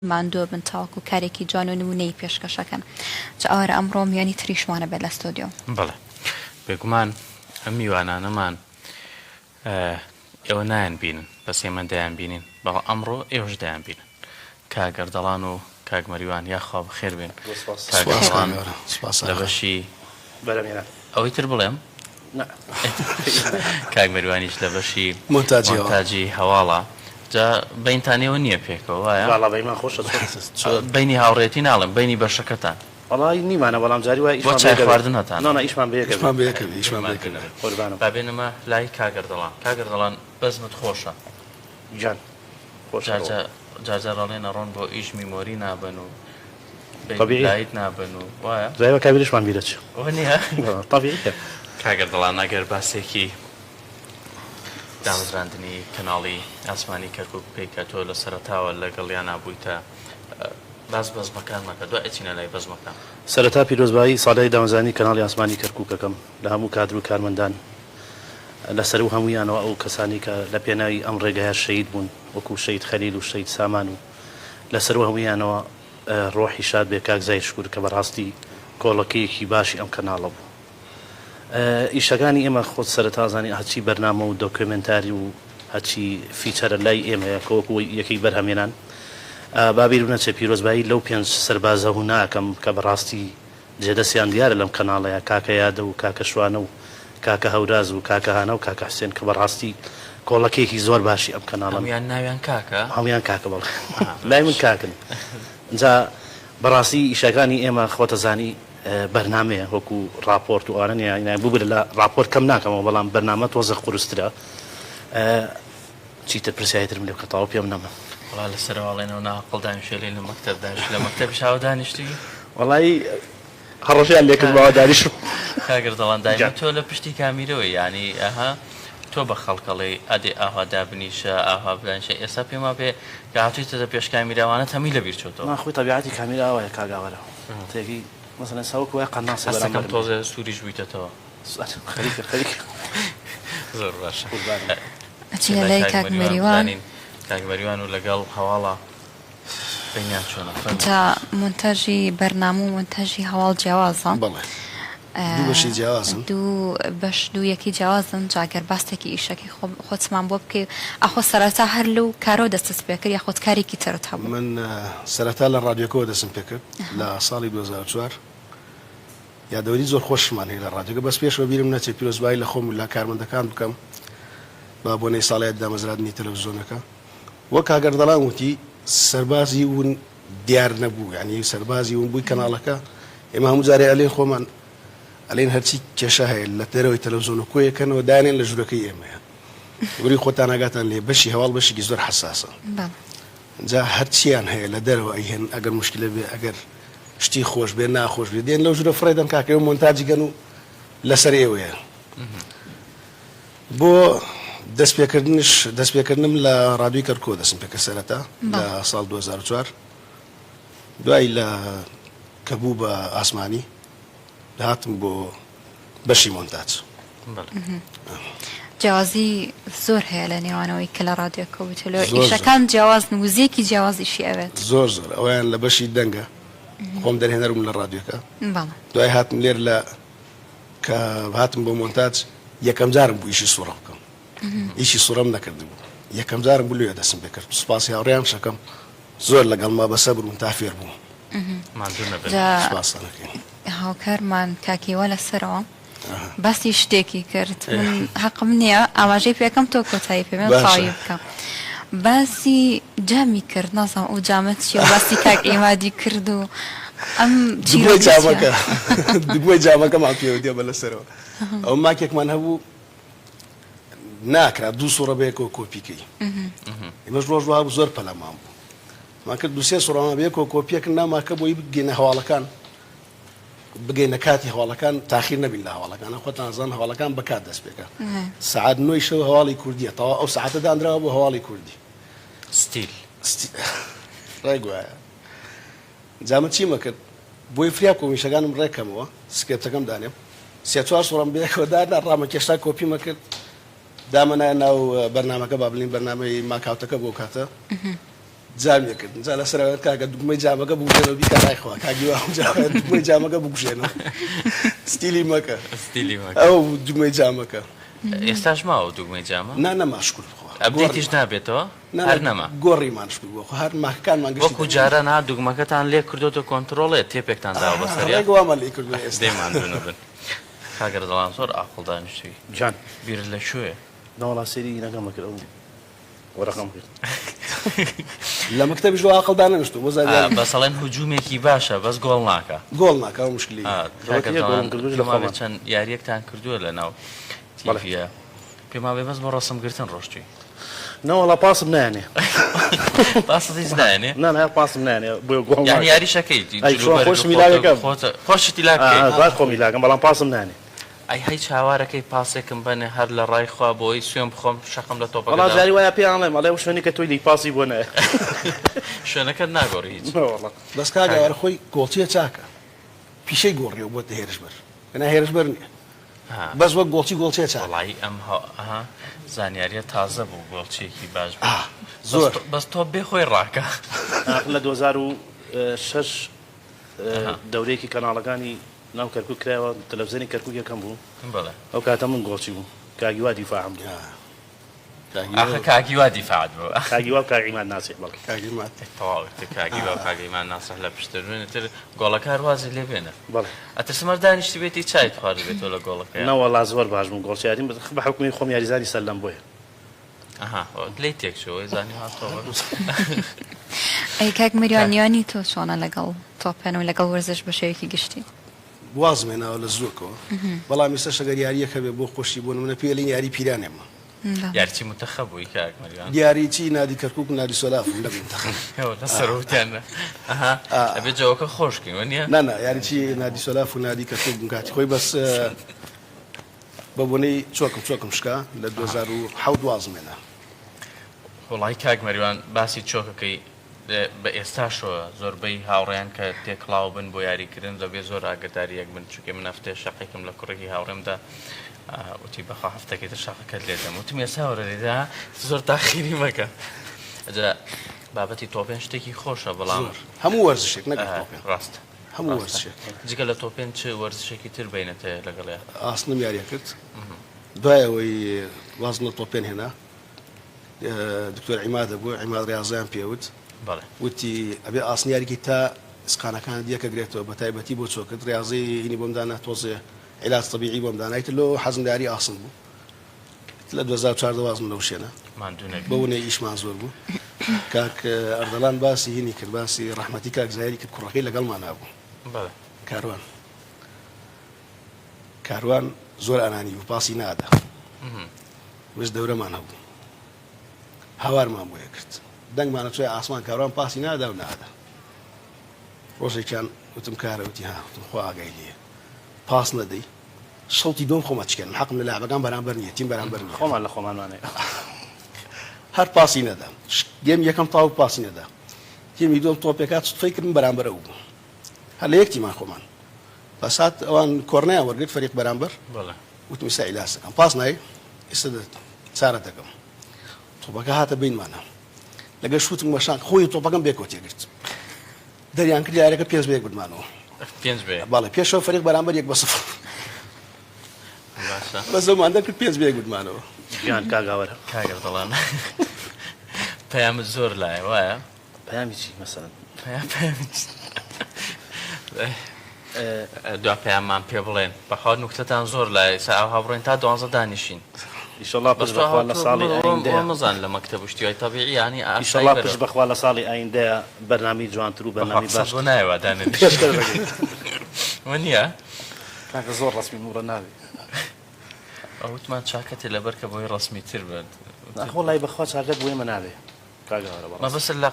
ماندوو بن تاوەکو کارێکی جوان و نمونەیی پێشکەشەکەن جا ئاوارە ئەمڕۆ میوانی تریشمان ئەبێت لە ستۆدیۆ. بەڵێ بێگومان ئەم میوانانەمان ئێوە نایان بینن بەس ئێمە دەیان بینین بەڵام ئەمڕۆ ئێوەش دەیان بینن کاک ئەردەڵان و کاک مەریوان یاخوا بەخێر بێن کاک ئەردەڵان لە بەشی ئەوەی تر بڵێم کاک مەریوانیش لە بەشی مۆنتاجی هەواڵە جا بەینتان ئێوە نییە پێکەوە وایە؟ وەڵا بەینمان خۆشە چۆن بەینی هاوڕێیەتی ناڵێم بەینی بەشەکەتان. وەڵای نیمانە بەڵام جاری وایە بۆ ئیشمان چای بەیەکە بێ خواردن هەتانە نا نا ئیشمان بەیەکە بێ ئیشمان بەیەکە بێ ئیشمان بەیەکە بێ قوربانم. با بێنمە لای کاک ئەردەڵان کاک ئەردەڵان بەزمت خۆشە. گیان خۆشە جار ڕۆڵە. جار جار جار ئەڵێن ئەڕۆن بۆ ئیش memory نابەن و بەینی تەبیعیە. light نابەن و وایە؟ جا ئێمە کامیرەشمان بیرەچ. وا نییە؟ تەبیعیە. کاک ئەردەڵان ئەگەر باسێکی دامەزراندنی کەناڵی ئاسمانی کەرکوک بکەی کە تۆ لە سەرەتاوە لەگەڵیانا بوویتە باس بەزمەکان مەکە دوای ئەچینە لای بەزمەکان. سەرەتا پیرۆزبایی ساڵیادی دامەزراندنی کەناڵی ئاسمانی کەرکوک ئەکەم لە هەموو کادر و کارمەندان لە سەروو هەموویانەوە ئەو کەسانەی کە لە پێناوی ئەم ڕێگایە شەهید بوون وەکو شەهید خەلیل و شەهید سامان و لە سەروو هەموویانەوە ڕۆحی شاد بێ کاک زاهیر شکور کە بەڕاستی کۆڵەکەیەکی باشی ئەم کەناڵە بوو. ئیشەکانی ئێمە خۆت سەرەتا ئەزانی هەرچی بەرنامە و دۆکیۆمێنتاری و هەرچی feature ە لای ئێمەیە کە وەکو یەکەی بەرهەمێنان با بیرم نەچێ پیرۆزبایی لەو پێنج سەربازە هوناکەم کە بەڕاستی جێدەستیان دیارە لەم کەناڵەیە کاکە یادە و کاکە شوانە و کاکە هەوراز و کاکە هانا و کاکە حسێن کە بەڕاستی کۆڵەکەیەکی زۆر باشی ئەم کەناڵەن. هەموویان ناویان کاکە؟ هەموویان کاکە بەڵێ لای من کاکن جا بەڕاستی ئیشەکانی ئێمە خۆتەزانی بەرنامەیە وەکو ڕاپۆرت و ئەوانە نیە یانی ببورە لە ڕاپۆرت کەم ناکەمەوە بەڵام بەرنامە تۆزێک قورسترە چیتر پرسیاری ترم لێ بکە تەواو پێم نەما. وەڵا لە سەرەوە ئەڵێنەوە ناعەقڵ دانیشتووە لێ لە مەکتەب دانیشت لە مەکتەبیش ئاوا دانیشتووی؟ وەڵایی هەڕەشەیان لێ کردم ئاوا دانیشتم. کاک ئەردەڵان دایمە تۆ لە پشتی کامیرەوەی یانی ئەها تۆ بە خەڵک ئەڵێی ئەدێ ئاوا دابنیشە ئاوا بدانیشە ئێستا پێم وابێ کە هاتوویتەتە پێش کامیرا ئەوانەت هەمووی لە بیر چۆتەوە. نا خۆی تەبیعەتی کامیرا ئاوایە کاک ئاوارە تێگەی مەسەلەن ئێستا وەکو وایە قەناسێ هەستەکەم بەرامبەرم بێ. تۆزێ سووریش بوویتەتەوە. خەریکە خەریکە. زۆر باشە. قوربانم. ئەچینە لای کاک مەریوان. بزانین کاک مەریوان و لەگەڵ هەواڵە بەینیان چۆنە فەرموو. جا مۆنتاژی بەرنامە و مۆنتاژی هەواڵ جیاوازە. بەڵێ دوو بەشی جیاوازن. دوو بەش دوو یەکەی جیاوازن جا گەر باسێکی ئیشەکەی خۆ خۆتمان بۆ بکەی ئاخۆ سەرەتا هەر لەو کارەوە دەستت پێکرد یاخود کارێکی ترت هەبوو؟ من سەرەتا لە ڕادیۆکەوە دەستم پێکرد لە ساڵی 2004 یادەوەری زۆر خۆشمان هەیە لە ڕادیۆکە بەس پێشەوە بیرم نەچێت پیرۆزبایی لە خۆم و لە کارمەندەکان بکەم بە بۆنەی ساڵیادی دامەزراندنی تەلەفزیۆنەکە وەک کاک ئەردەڵان وتی سەربازی ون دیار نەبوو یانی سەربازی ون بووی کەناڵەکە ئێمە هەموو جارێ ئەلێن خۆمان ئەلێن هەرچی کێشە هەیە لە دەرەوەی تەلەفزیۆن و کۆیەکەنەوە دانێن لە ژوورەکەی ئێمەیە گوری خۆتان ئاگاتان لێ بەشی هەواڵ بەشێکی زۆر حەساسە جا هەرچیان هەیە لە دەرەوە ئەیهێن ئەگەر مشکلە بێ ئەگەر شتی خۆش بێ ناخۆش بێ دێن لەو ژوورە فڕێ دەن کاکە ئێوە مۆنتاجی کەن و لەسەر ئێوەیە بۆ دەستپێکردنش دەستپێکردنم لە ڕادیۆی کەرکووک دەستم پێکرد سەرەتا لە ساڵ 2004 دوای لە کە بوو بە ئاسمانی هاتم بۆ بەشی مۆنتاج. جیاوازی زۆر هەیە لە نێوانەوەی کە لە ڕادیۆکە و تەلۆ ئیشەکان جیاوازن وزەیەکی جیاوازیشی ئەوێت. زۆر زۆر ئەویان لە بەشی دەنگە خۆم دەرهێنەر بووم لە ڕادیۆکە دوای هاتم لێر لە کە هاتم بۆ مۆنتاج یەکەم جارم بوو ئیشی سوڕە بکەم ئیشی سوڕەم نەکردبوو یەکەم جارم بوو لێ دەستم پێکرد سوپاسی هاوڕێیان شەکەم زۆر لەگەڵما بەسەبر بوون تا فێر بووم. ماندوو نەبن. جا سوپاستان ئەکەین. هاوکارمان کاک هیوا لە سەرەوە باسی شتێکی کرد من حەقم نییە ئاماژەی پێکەم تۆ کۆتایی پێ بێن باشە. تەواوی بکە باسی جامی کرد نازانم ئەو جامە چییە و باسی کاک عیمادی کرد و ئەم دگمەی چیرۆکە چییە؟ جامەکە دگمەی جامەکەمان پێوە دێ بە لەسەرەوە ئەو ماکێکمان هەبوو ناکرا دوو سوڕە بەیەکەوە کۆپی کەی ئێمەش ڕۆژ وابوو زۆر پەلەمان بوو مان کرد دوو سێ سوڕەمان بەیەکەوە کۆپیەکن ناماکە بۆی بگەینە هەواڵەکان بگەینە کاتی هەواڵەکان تاخیر نەبین لە هەواڵەکان خۆتان زان هەواڵەکان بە کات دەست پێکە سەعات نۆی شەو هەواڵی کوردیە تەوا ئەو سەعاتە دانراوە بۆ هەواڵی کوردی ستیل ڕێک وایە جا من چیمە کرد بۆی فریا کۆمیشەکانم ڕێکەمەوە سکرێپتەکەم دانێم سێ چوار سوڕم بەیەکەوە دانا ڕامە کێشا کۆپیمە کرد دامەنایە ناو بەرنامەکە با بڵێین بەرنامەی ماکاوتەکە بۆ کاتە. جامی ئەکردن جا لەسەر ئەوە کاکە دوگمەی جامەکە بگوژێنەوە بیکە ڕای خوا کاک هیوا جا دوگمەی جامەکە بگوژێنەوە ستیلی مەکە ستیلی مەکە ئەو دوگمەی جامەکە. ئێستاش ماوە دوگمەی جامە؟ نا نەما شکور بخوا update یش نابێتەوە؟ نا هەر نەما. گۆڕیمان شکور بۆ خوا هەر ماکەکانمان گشتی وەکو جاران ها دوگمەکەتان لێ کردۆتە کۆنترۆڵێ تێپێکتان داوە بەسەریا؟ ڕێک وامان لێ کردووە ئێستا. دەی ماندوو نەبن. کاک ئەردەڵان زۆر ئاقڵ دانیشتووی. گیان. بیرت لە کوێیە؟ نەوەڵا سەیری ئینەکەم ئەکرد ئەو وەرەقەم کرد. لە مەکتەبیش وا ئاقڵ دانەنیشتووە بۆ زانیاری. بەس ئەڵێن هجومێکی باشە بەس گۆڵ ناکا. گۆڵ ناکا ئەو مشکلەی نیە. کاک ئەردەڵان پێم وابێ چەند یاریەکتان کردووە لەناو تیڤیە پێم وابێ بەس بۆ ڕەسم گرتن ڕۆشتوی. نەوەڵا پاسم نایەنێ. پاست هیچ نایەنێ؟ نا نا پاسم نایەنێ بۆیە گۆڵ یانی یاریش ئەکەی ئەی چۆن خۆشم هیلاکەکەم. خۆشت هیلاک بکەی. باش خۆم هیلاکەم بەڵام پاسم نایەنێ. ئەی هەی چاوارەکەی پاسێکم بەنێ هەر لە ڕای خوا بۆی سوێن بخۆم شەقم لە تۆپەکە وەڵا جاری وایە پێیان ئەڵێم ئەڵێ ئەو شوێنەی کە تۆی لێی پاسی بۆ نایە. شوێنەکەت ناگۆڕی هیچ. نەوەڵا. بەس کاک ئاوارە خۆی گۆڵچیە چاکە پیشەی گۆڕیەوە بۆتە هێرشبەر گەنا هێرشبەر نیە بەس وەک گۆڵچی گۆڵچیە چاکە. وەڵایی ئەم ئەها زانیاریە تازە بوو گۆڵچیەکی باش بوو زۆر بەس تۆپ بێ خۆی ڕاکە. ئاخر لە 2006 دەورەیەکی کەناڵەکانی ناو کەرکوک کرایەوە تەلەفزیۆنی کەرکوک یەکەم بوو بەڵێ. ئەو کاتە من گۆڵچی بووم کاک هیوا دیفاعم بوو. ئاخە کاک هیوا دیفاعت بوو. کاک هیوا و کاک عیماد ناسیح بەڵێ. کاک عیماد. تەواو ئیتر کاک هیوا و کاک عیماد ناسیح لە پشتت بن ئیتر گۆڵەکە هەر وازی لێ بێنە. بەڵێ. ئەترسم هەر دانیشتبێتی چایت خواردبێتەوە لە گۆڵەکەیا. نەوەڵا زۆر باش بووم گۆڵچیاریم بە حوکمی خۆم یاریزانی سەرلەم بۆیە. ئەها لێی تێکچوو ئەوەی زانی هاتەوە. ئەی کاک مریوان نیوانی تۆ چۆنە لەگەڵ تۆپێن و لەگەڵ وەرزش بە شێوەیەکی گشتی؟ وازم هێناوە لە زووەکەوە بەڵام ئیستاش ئەگەر یارییەک هەبێ بۆ خۆشی بۆ نمونە پێی ئەلێن یاری پیران ئێمە. یاریچی مونتەخەب بووی کاک مەریوان؟ یاریچی نادی کەرکوک و نادی سۆلاف بووم نەک مونتەخەب. ئەوە لەسەر وتیان ئەها ئەبێ جەوەکە خۆش کەین وەنیە؟ نا نا یاریچی نادی سۆلاف و نادی کەرکوک بووم کاتی خۆی بەس بە بۆنەی چۆکم چۆکم شکا لە 2007 وازم هێنا. وەڵایی کاک مەریوان باسی چۆکەکەی بە ئێستاشەوە زۆربەی هاوڕێیان کە تێکڵاو بن بۆ یاریکردن دەبێ زۆر ئاگەداری یەک بن چونکە من هەفتەیە شەقێکم لە کوڕێکی هاوڕێم دا وتی بەخوا هەفتەکەی تر شەقەکەت لێ دەم وتم ئێستا وەرە لێدا زۆر تاخیری مەکە ئەجا بابەتی تۆپێن شتێکی خۆشە بەڵام هەموو وەرزشێک نەک تۆپێن ڕاستە هەموو وەرزشێک جگە لە تۆپێن چ وەرزشێکی تر بینەتە لەگەڵیا؟ ئاسنم یاریە کرد دوای ئەوەی وازم لە تۆپێن هێنا دکتۆر عیماد هەبوو عیماد ڕیازیان پێ وت وتی ئەبێ ئاسن یاریکی تا ئسقانەکانت یەکەگرێتەوە بە تایبەتی بۆ چۆکت ڕیازی هینی بۆم دانا تۆزێ عیلاج تەبیعی بۆم دانا ئیتر لۆ حەزم لە یاری ئاسن بوو لە 2014 وازم لەو شوێنە ماندوو نەبی بەونەی ئیشمان زۆر بوو کاک ئەردەڵان باسی هینی کرد باسی ڕەحمەتی کاک زاهیری کرد کوڕەکەی لەگەڵمانا بوو بەڵێ کاروان کاروان زۆر ئەنانی بوو پاسی نادا بەس دەورەمان هەبوو هاوارمان بۆ یەکرد دەنگمانە چۆی ئاسمان کاروان پاسی نادا و نادا ڕۆژێکیان وتم کارە وتی ها وتم خوا ئاگای لێیە پاس نەدەی شەوتی دۆم خۆم ئەچکێنم حەقم لە لاعبەکان بەرامبەر نییە تیم بەرامبەر نییە خۆمان لە خۆمانمانەیە هەر پاسی نەدا گێمی یەکەم تاو پاسی نەدا تیمی دووەم تۆپێکات سوتفەی کردم بەرامبەر ئەو بوو هەر لە یەک تیمان خۆمان بەسات ئەوان کۆرنەیان وەرگرت فەریق بەرامبەر وتم ئیستا ئیلاس دەکەم پاس نای ئیستا چارە دەکەم تۆپەکە هاتە بینمانە لەگەر شوتم وەشان خۆی تۆپەکەم بێکەوە تێگرت دەریان کرد یاریەکە پێنج بە یەک بردمانەوە پێنج بە یەک بەڵێ پێشەوە فەریق بەرامبەر یەک بە سفر باشە بەس ئەومان دەکرد پێنج بە یەک بردمانەوە گیان کاک ئاوەرە کاک ئەردەڵان پەیامت زۆر لایە وایە پەیامی چی مەسەلەن؟ پەیام پەیامی چی؟ دوا پەیاممان پێ بڵێن بەخوا نوکتەتان زۆر لایە ئێستا ئاوها بڕۆین تا دوانزە دانیشین ئیشەڵا پشت بەخوا لە ساڵی ئایندەیە مەزان لە مەکتەب و شتی وای تەبیعی یانی ئاسایی ئیشەڵا پشت بەخوا لە ساڵی ئایندەیە بەرنامەی جوانتر و بەخوا بەرنامەی قسەت باشتر بۆ نایە وا دانەنیشین پێشکەش دەکەین. وەنیە؟ کاکە زۆر ڕەسمی موڕە نابی. ئەوتمان چاکەتێ لەبەر کە بۆی ڕەسمی تر بێت. ئاخ وەڵای بەخوا چاکەت بۆ ئێمە نابێ. کاک ئاوارە بەڕاست. مەبەستت لە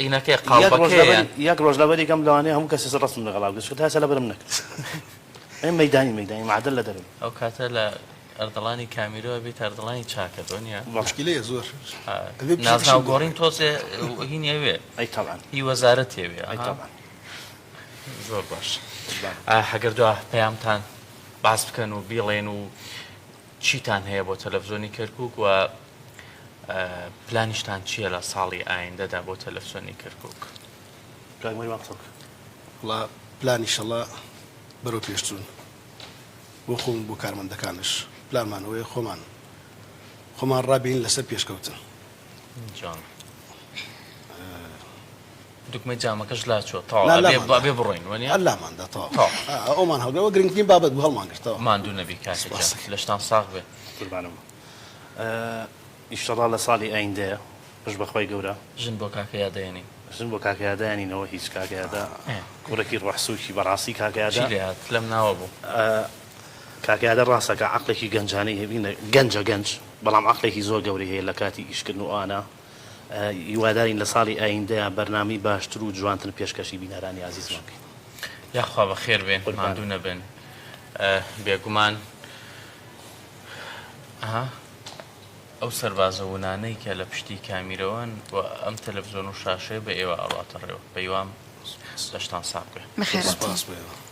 ئینەکەیە قاڵبەکەیە یان؟ یەک ڕۆژ لەبەری کەم لەوانەیە هەموو کەسێ ڕەسمم لەگەڵا بکرد چونکە تا ئێستا لەبەرم نەکرد ئەی مەیدانی مەیدانی معادل لە دەرەوەی. ئەو کاتە لە ئەردەڵانی کامیرۆ ئەبیتە ئەردەڵانی چاکەت وەنیە؟ موشکیلەیە زۆر ئەبێ نازناو پیشەکەشی گۆڕین بگۆڕێ. تۆزێ هینی ئەوێ ئەی تەبعەن. هی وەزارەتی ئەوێ ئەی ئەها. تەبعەن. زۆر باش ئەگەر دوا پەیامتان باس بکەن و بیڵێن و چیتان هەیە بۆ تەلەفزیۆنی کەرکوک و. پلانیشتان چییە لە ساڵی ئایندەدا بۆ تەلەفزیۆنی کەرکوک؟ کاک مەریوان قسە بکە. وەڵا پلان ئیشەڵا بەرەو پێشچوون بۆ خۆم و بۆ کارمەندەکانش پلانمان ئەوەیە خۆمان خۆمان ڕابێنین لەسەر پێشکەوتن. جوان. دوگمەی جامەکەش لاچووە تەواو ئەبێ ئەبێ بڕۆین وەنیە؟ هەر لاماندا تەواو ئەومان هەڵگرت ئەوە گرنگترین بابەت بوو هەڵمان گرت تەواو. ماندوو نەبی کاکە گیان لەشتان ساغ بێ. قوربانم ئیشەڵا لە ساڵی ئایندەیە پشت بە خوای گەورە. ژن بۆ کاکە یادەیەنین. ژن بۆ کاکە یادەیانینەوە هیچ کاکە یادە کوڕێکی ڕۆح سوکی بەڕاستی کاکە یادە چی لێهات لەم ناوە بوو. کاکە یادە ڕاستەکا عەقڵێکی گەنجانەی هەیە بینە گەنجە گەنج بەڵام عەقڵێکی زۆر گەورەی هەیە لە کاتی ئیشکردن و ئەوانە هیوادارین لە ساڵی ئایندەیا بەرنامەی باشتر و جوانتر پێشکەشی بینەرانی ئازیزمان بکەین. یاخوا بەخێر بێن ماندوو نەبن بێگومان ئەها ئەو سەربازە ونانەی کە لە پشتی کامیرەوەن و ئەم تەلەفزیۆن و شاشەیە بە ئێوە ئەڕواتە ڕێوە بەیوام لەشتان ساغ بێ. بەخێرهاتن. سپاس بۆ ئێوە.